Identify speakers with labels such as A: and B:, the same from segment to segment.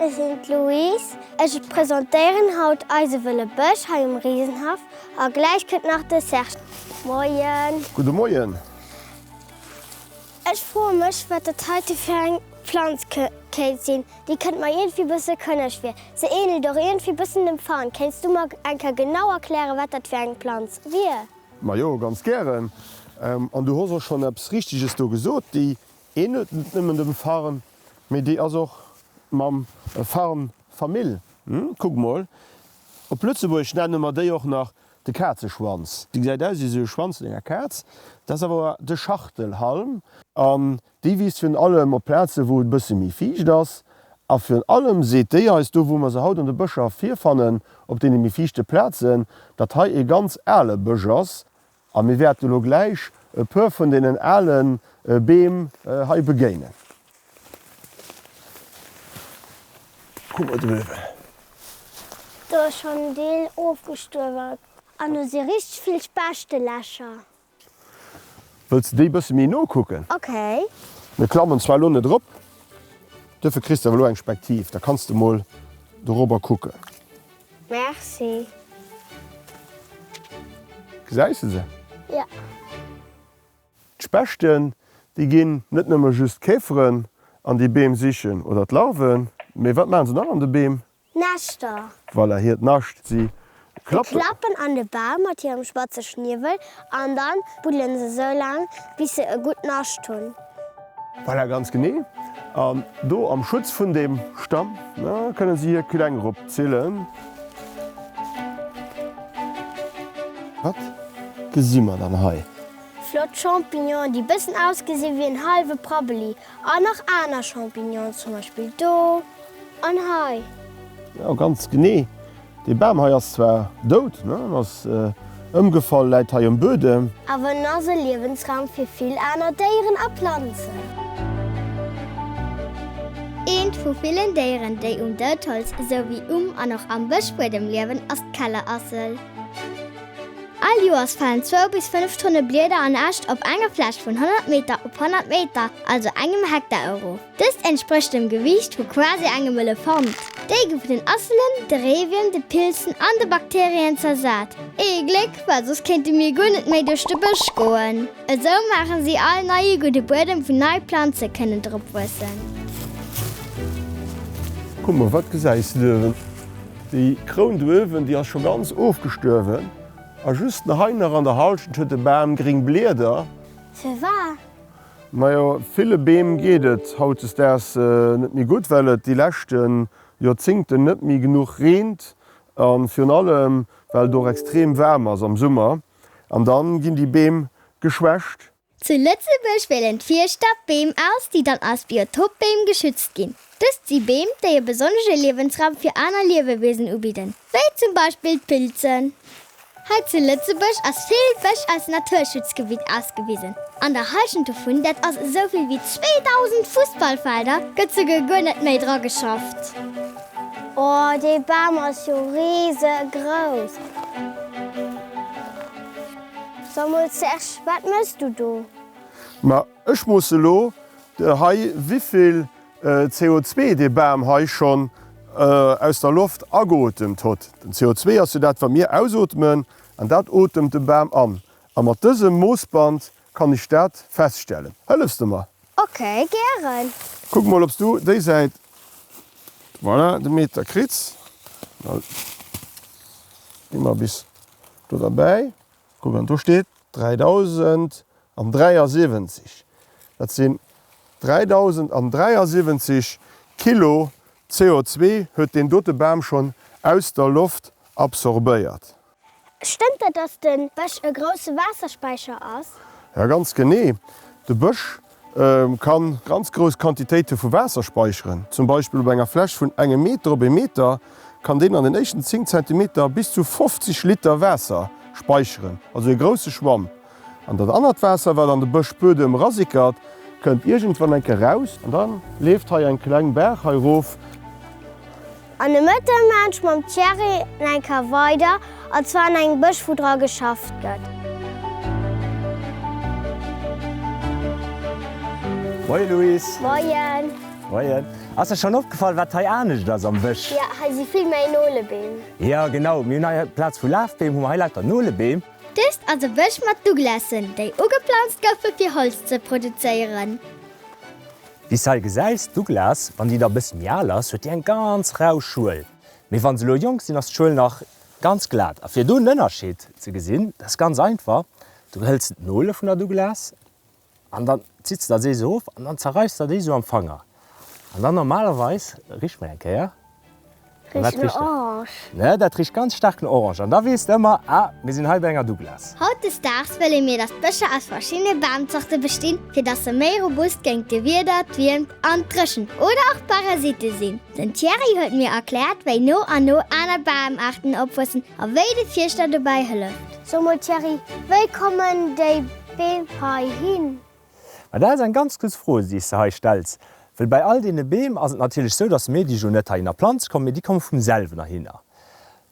A: ech sinn d'Louise. Ech presentéieren haut eise wëlle Bësch hei um Riesenhaff a gläich kënnt nach de Serge. Moien.
B: Gudde Moien.
A: Ech froe mech wat dat heite fir eng Planz kéint sinn. Déi kënnt mer iergendwéi bësse kënneg vir. Se ähnelt och iergendwéi bëssen dem Farn. Kéints du mer eng Kéier genau erklären wat dat fir eng Planz wier?
B: Majo, ganz gären. An du hos och schonn eppes Richteges do gesot. Déi ähnelt net nëmmen dem Farn, mee déi ass och mam Farn Famill. Kuck mol, op Lëtzebuergesch nenne mer déi och nach de Kazeschwanz. Déi gesäit aus wéi esou e Schwanz vun enger Kaz. Dat ass awer de Schachtelhalm. An déi wiisst virun allem op Plaze wou et e bësse méi fiicht ass. A virun allem seet déi eis, do wou mer se haut an de Bëscher virfannen, op deene méi fiichte Plazen, datt hei e ganz ale Bësch ass. A mir wäerte lo gläich e puer vun deenen ale Beem hei begéinen. Kuck mol drüwen.
A: Do ass schonn en Deel ofgestuerwen. An do si richteg vill Spechtelächer.
B: Wëlls de déi bësse méi no kucken?
A: Ok.
B: Mir klammen zwar elo net erop, duerfir kriss de awer elo eng Spektiv, da kanns de mol dorobber kucken.
A: Merci.
B: Gesäis de se?
A: Ja.
B: D'Spechten, déi ginn net nëmme just d'Käferen an déi Beem sichen oder d'Larven, mee wat maachen se nach an de Beem?
A: Näschter.
B: Voilà, hiert Nascht. Si
A: klappen. Klappen an de Bam mat hirem spatze Schniewel an dann buddelen se sou laang, bis se e gutt Nascht hunn.
B: Voilà, ganz genee. An do am Schutz vun deem Stamm kënne si hir Kleng eropzillen. Wat gesi mer dann hei?
A: Flott Champignonen, déi bëssen ausgesi wéi en hallwe Prabbeli. An nach aner Champignonen, zum Beispill do an hei.
B: Jo, ganz genee. Dee Bam hei ass zwar dout, ne, en ass ëmgefall, läit hei um Buedem.
A: Awer en ass e Liewensraum fir vill aner Déieren a Planzen. Eent vu villen Déieren, déi um Doudholz esou wéi um an och am Bëschbuedem liewen, ass d'Kellerassel. All Joers falen zwou bis 5 Tonne Blieder an Äscht op enger Fläch vun 100 Meter op 100 Meter, also engem Hektar, erof. Dëst entsprécht dem Gewiicht vu quasi engem Elefant. Déi gi vun den Asselen, de Reewierm, de Pilzen an de Bakterien zersat. Ee Gléck, well soss kéinte mir guer net méi duerch de Bësch goen. Esou maachen si all neie gudde Buedem, wou nei Planze kënnen drop wuessen.
B: Kuck mol, wat gesäis de duerwen? Déi Kroun duerwen, déi ass scho ganz ofgestuerwen a just hei nach an der Halschent huet de Bam gréng Blieder.
A: Firwat?
B: Majo, ville Beem geet et hautdesdaags net méi gutt, well et déi leschte Joerzéngten net méi genuch reent a virun allem well et och extrem waarm ass am Summer an da ginn déi Beem geschwächt.
A: Zu Lëtzebuerg wielen d'Fierschter Beem aus, déi dann als Biotopbeem geschützt ginn. Dëst si Beem, déi e besonnesche Liewensraum fir aner Liewewiesen ubidden, wéi zum Beispill d'Pilzen. Hei zu Lëtzebuerg ass vill Bësch als Naturschutzgebitt ausgewisen. An der Hallschent dovun, dat ass esou vill wéi 2.000 Fussballfelder, gëtt souguer guer net méi dra geschafft. Oh, dee Bam ass jo risegrouss! So mol Serge, wat mëss du do?
B: Ma ech moosse elo hei wivill CO2 dee Bam hei schonn aus der Loft ageotemt hott. Den CO2 ass jo dat wat mir ausootmen an dat otemt de Bam an. A mat dësem Moossband kann ech dat feststellen. Hëllefs de mer?
A: Ok, gären.
B: Kuck mol obs du déi Säit, voilà, de Meter kritz. Da gi mer bis do derbäi. Kuck, an do steet 3073. Dat sinn 3073 Kilo CO2 huet deen dote Bam schonn aus der Loft absorbéiert.
A: Stëmmt dat, dass de Bësch e grousse Waasserspäicher ass?
B: Jo, ganz genee. De Bësch ka ganz grouss Quantitéite vu Waasser späicheren. Zum Beispill op enger Fläch vun engem Meter op ee Meter kann deen an den éischten 10 Zentimeter bis zu 50 Liter Waasser späicheren, also e grousse Schwamm. An dat anert Waasser, wat an de Bëschbuedem rasickert, kënnt iergendwann eng Kéier raus an da leeft hei eng kleng Baach hei erof.
A: An de Mëtten maan ech mam Thierry eng Kéier weider, an zwar an engem Bësch wou dra geschafft gëtt.
B: Moie Louise.
A: Moien.
C: Moien. Ass der schonn opgefall, wat hei anescht ass am Bësch?
A: Jo, hei si vill méi Nolebeem.
C: Jo, genau. Mir hunn hei amplaz vu Lafbeem hu mer hei lauter Nolebeem.
A: Dëst ass e Bësch mat Douglassen, déi ugeplanzt goufe fir Holz ze produzéieren.
C: Wéi s de hei gesäis, d'Douglas, wann déi da e bësse méi al ass, huet déi eng ganz rau Schuel. Mee wa se elo jonk sinn, ass d'Schuel nach ganz glat. A fir do en Ënnerscheed ze gesinn, dat ass ganz einfach, Du hëls d'Nole vun der Douglas An dann zitts der déi sou of an dann zerreifs der déi sou am Fanger. An dann normalerweis, rich mol eng Kéier.
A: Richt no Orange.
C: Ne, dat richt ganz staark no Orange. An da weess de ëmmer, ah, mir sinn hei bei enger Douglas.
A: Hautdesdaags wëlle mir, dass d'Bëscher aus verschiddene Bamzorte bestinn, fir dass se méi robust géint de Wieder, d'Wiermt an d'Dréchent oder och Parasitte sinn. Den Thierry huet mir erkläert, wéi no an no aner Bamaarten opwuessen a wéi de Fierschter dobäi hëlleft. So mol Thierry, wéi kommen déi Beem heihin?
C: Ma dat ass eng ganz gutt Fro, déi s de hei stells. Well bei all deene Beem ass et natierlech esou, datt mir déi jo net heihinner planze kommen, mee déi komme vum selwen heihinner.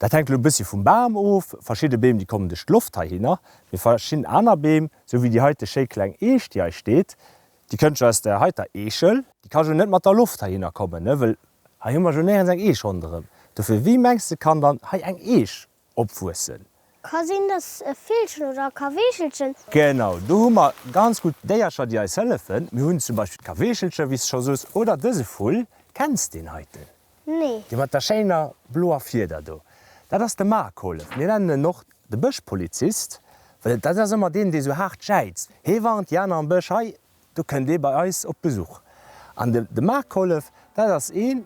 C: Dat hänkt elo e bëssi vum Bam of. Verschidde Beem, déi kommen duerch d'Loft heihinner, mee verschidden aner Beem, esou wéi déi heite schéi kleng Eech, déi hei steet, déi kënnt jo aus der heiter Eechel, déi ka jo net mat der Loft heihinner kommen, ne, well hei hu mer jo néierens eng Eech ronderëm. Dofir, wéi mengs de, kann dann hei eng Eech opwuessen.
A: Ka sinn dass e Villchen oder e Kaweechelchen.
C: Genau, do hu mer ganz gutt Déiercher déi eis hëllefen. Mir hunn zum Beispill d'Kaweechelche wéi s de scho soos oder dëse Vull. Kenns deen heiten?
A: Nee.
C: Dee mat der schéiner bloer Fieder do. Dat ass de Markollef. Mir nennen en och de Bëschpolizist, well dat ass ëmmer deen dee sou haart jäizt. Hee warnt déi aner am Bësch, hei Do kënnt ee bei eis op Besuch. An de de Markollef, dat ass een,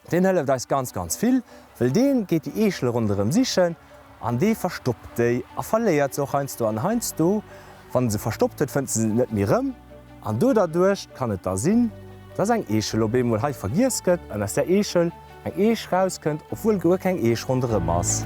C: deen hëlleft eis ganz, ganz vill, wëll dee geet déi Eechele ronderëm sichen an dee verstoppt déi a verléiert se och heiansdo. An heiansdo, wann en se verstoppt huet, fënnt en se net méi erëm. An do derduerch kann et da sinn, dass eng Eechel op eemol hei vergiess gëtt an aus där Eechel Eng Eech rauskënnt, obwuel guer keng Eech ronderëm ass.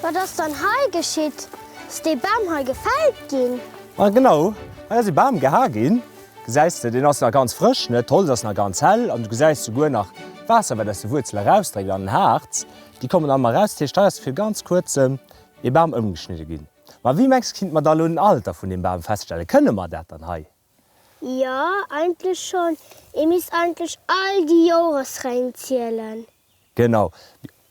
A: Wat ass dann hei geschitt? Ass dee Bam hei gefällt ginn?
C: Ma genau, hei ass e Bam geha ginn. Gesäis de, deen ass nach ganz frësch, ne? D'Holz ass nach ganz hell an du gesäis souguer nach d'Waasser, wat aus de Wuerzele erausdréckt an den Haarz. Déi kommen all mol eraus. Dat heescht, hei ass fir ganz kuerzem ee Bam ëmgeschnidde ginn. Ma wéi mengs kinnt mer da lo den Alter vun deem Bam feststellen? Kënne mer dat dann hei?
A: Jo, eigentlech schonn. Ee misst eigentlech all déi Joresréng zielen.
C: Genau.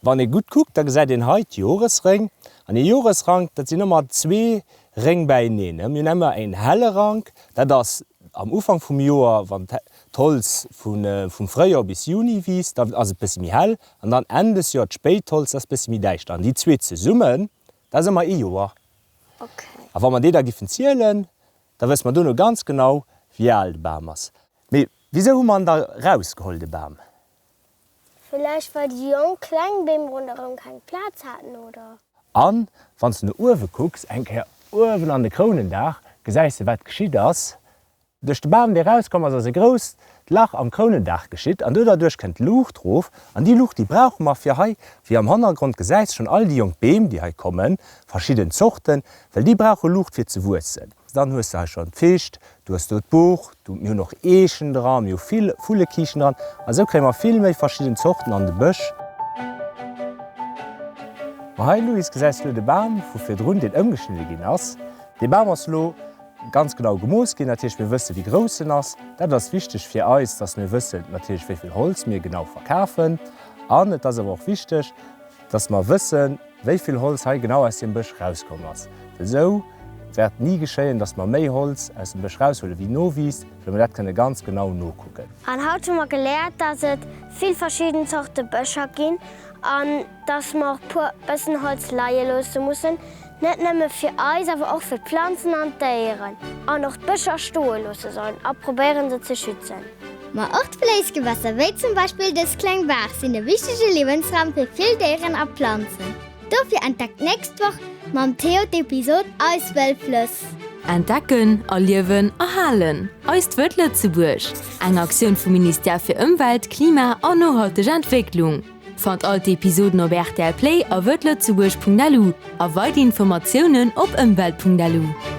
C: Wann ee gutt kuckt, da gesäit een hei d'Joresréng. An ee Joresrank, dat sinn ëmmer zwee Réng bäineen. Mir hunn ëmmer een helle Rank, dat ass am Ufank vum Joer, wann d'Holz vum Fréijoer bis Juni wiisst, da ass et bëssi méi hell. An dann Enn des Joer d'Spéitholz, dat ass bëssi méi däischter. An déi zwee zesummen, Dat ass ëmmer ee Joer. A wa mer déi da giffen zielen, da wësse mer dono ganz genau, wéi al de Bam ass. Mee wisou hu mer en da rausgeholl, de Bam?
A: Villäicht well déi jonk kleng Beem ronderëm keng Plaz haten, oder?
C: An wann s de no uewe kucks, eng Kéier uewen an de Krounendaach, gesäis de wat geschitt ass. Duerch de Bam, dee rauskomm ass, ass e grousst Lach am Krounendaach geschitt an do derduerch kënnt Luucht rof. An déi Luucht, déi brauche mer fir hei, wéi am Hannergrond gesäis, schonn all déi jonk Beem, déi hei kommen, verschidden Zorten, well déi brauche Luucht fir ze wuessen. Dann hues de hei schonn d'Ficht, du hues do d'Buch, du, mir hunn och Eechen dran, mir hu vill Vullekiichen dran a sou kréie mer vill méi verschidden Zorten an de Bësch. Ma hei, Louis, gesäis du elo de Bam vu virdrun, deen ëmgeschnidde ginn ass. Dee Bam ass elo Ganz genau gemooss ginn. Dat heescht, mir wësse wéi grouss en ass. Dat ass wichteg fir eis, dass mir wëssen natierlech wéi vill Holz mir genau verkafen. An et ass awer och wichteg, dass mer wëssen, wéi vill Holz hei genau aus deem Bësch rauskomm ass. Well esou wäert ni geschéien, dass mer méi Holz aus dem Bësch raushuele wéi nowiisst, well mer dat kënne ganz genau nokucken.
A: An haut hu mer geléiert, dass et vill verschidden Zorte Bëscher ginn an dass mer och puer bëssen Holz leie loosse mussen, Net nëmme fir eis, awer och fir d'Planzen an d'Déieren. An och d'Bëscher stoe loosse sollen a probéieren se ze schützen. Ma och d'Fléissgewässer, wéi zum Beispill dës kleng Baach, sinn e wichtege Liewensraum fir vill Déieren a Planzen. Dofir entdeckt d'nächst Woch mam Theo d'Episod Eis wëll Flëss.
D: Entdecken, erliewen, erhalen, eist Wëld Lëtzebuerg, eng Aktioun vum Ministère fir Ëmwelt, Klima an nohalteg Entwécklung. Fannt all d'Episoden op rtl Play a wëldlëtzebuerg.lu a weider Informatiounen op ëmwelt.lu.